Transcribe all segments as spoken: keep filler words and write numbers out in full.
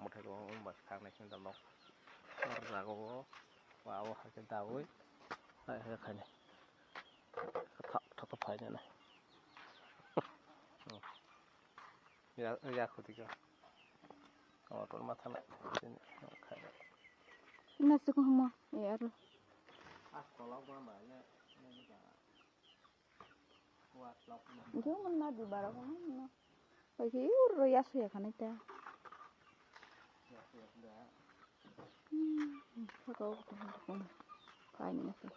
Mwthai rok wng ba kha nai khe dal rok. Aro jaga o wa o hai khe dawi hai hai khainai. Kha thok thok khe phainai. Ya ya khuti ka. Motor ma thana chini khai. Na sukun mo e aro. As kolok ba ma le. Jumon na di bara kono no. Pai ke ur ro ya suya khani ta. Hmm, saka o kutu kutu kono. Kai ni nasi.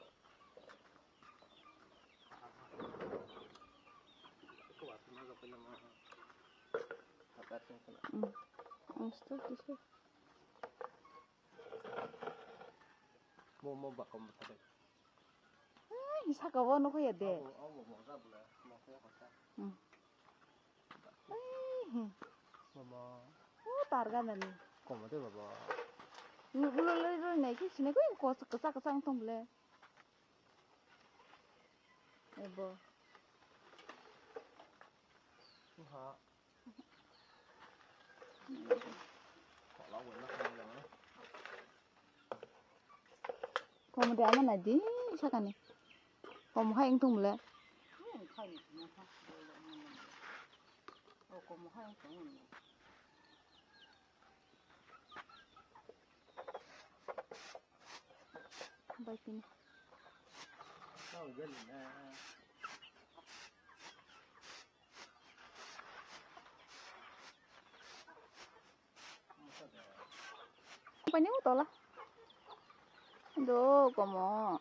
Hmm. Ang sto kiso. Mo mo ba kom thade. Ai, saka o nukho ya de. Abo abo mo ja bla mo khe ko sa. Hmm. Ai, hmm. Mo mo. O targa nani. Kom de baba. Lu lu lu lu nai ki sine ko ko sa ka sa tong ble. Ebo. Ha. Komo de ama nai di sakani. Komo hai wng tong le. Bai tini. Paine utola. Do komo.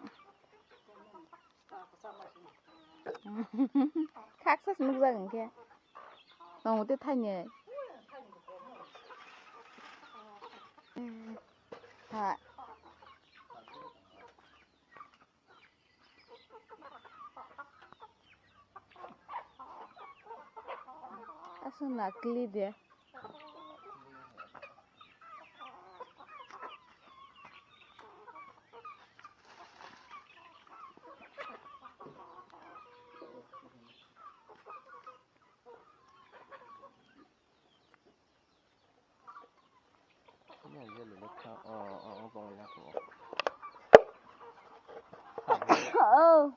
Khaksa se nukjak hwnkhe. Tongo tei thaini. Ha. Aswk nakli de. Oh.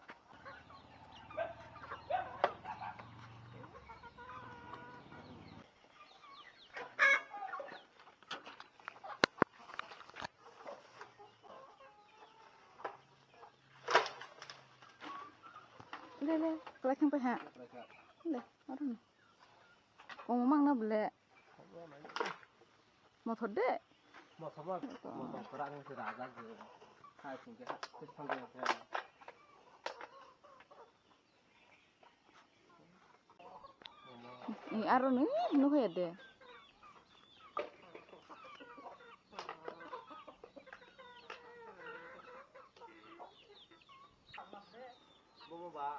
Le, le, kwlai thang pai ha. Le, aro no. Omo mang na bole. Mothor de. Mothor ma, mothor kwrak wngkhe rajak je. Hai singkhe ha, khe thang de. Ni aro ni nukho ya de.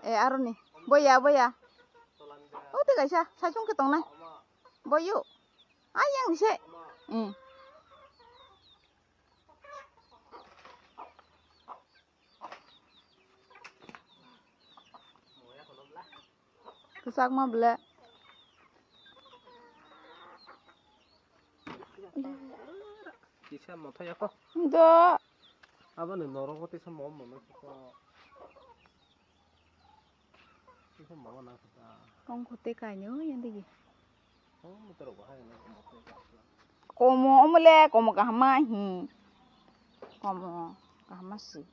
Eh, aro ni. Boya, boya. O te kaisa, saichung khe tongnai. Boyu. Ayang se. Eh. Kwchakma bwle. Kisa mothai ako. Do. Abo ni norok o tisa mom mom ko. Tisa mom na kota. Kong khote kainwi o yandigi. Komo omole komo kahama hi. Komo kahama si.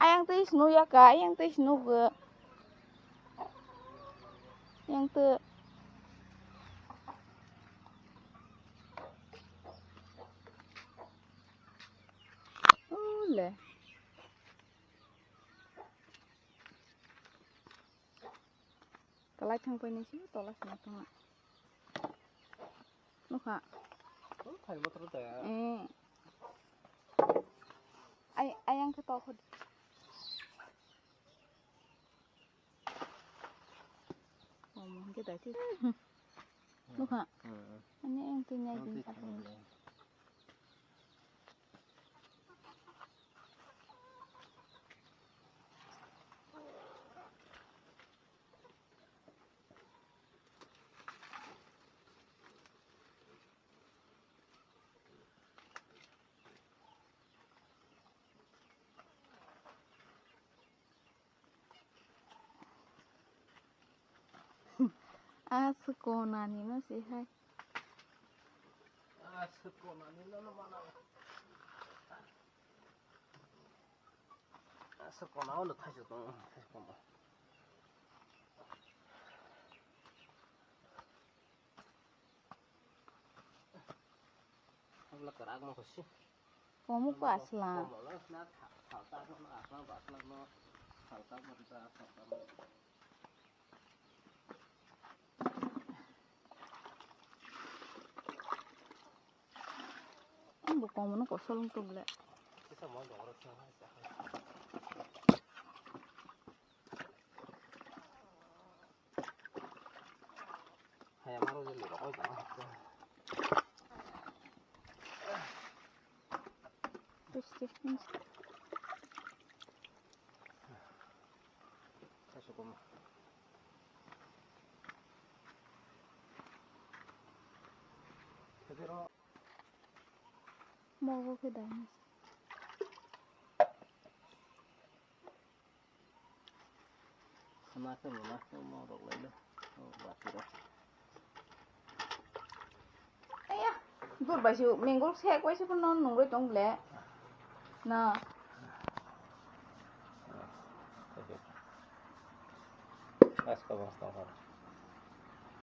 Ayang tei snu yaka, ayang tei snu go. Ayang tei. Ule. Kalai thang pai nai si tola sina thang. Nukha. Thai motor da. Eh. Ay, ayang khe to khod. Oh, mo ke dai ti. Nukha. Ani ayang tu nyai din ka. Ah, sukonani no se hai. Ah, sukonani no no mana. Ah, sukona o no thaisuk tongo, thaisuk tongo. Omo kwrak ma kho si. Omo kwasla. Omo kwasla, tha-, thalsa no asla, asla no thalsa no tha, thalsa no. Ang bo komo no kosol wng tong le. Mogo khe dai. Sama khe mama khe mo rok lai le. O bati rok. Aya, dur bai se mengol sek bai se phano nungroi tong le. Na. Bas ka bas tong kha.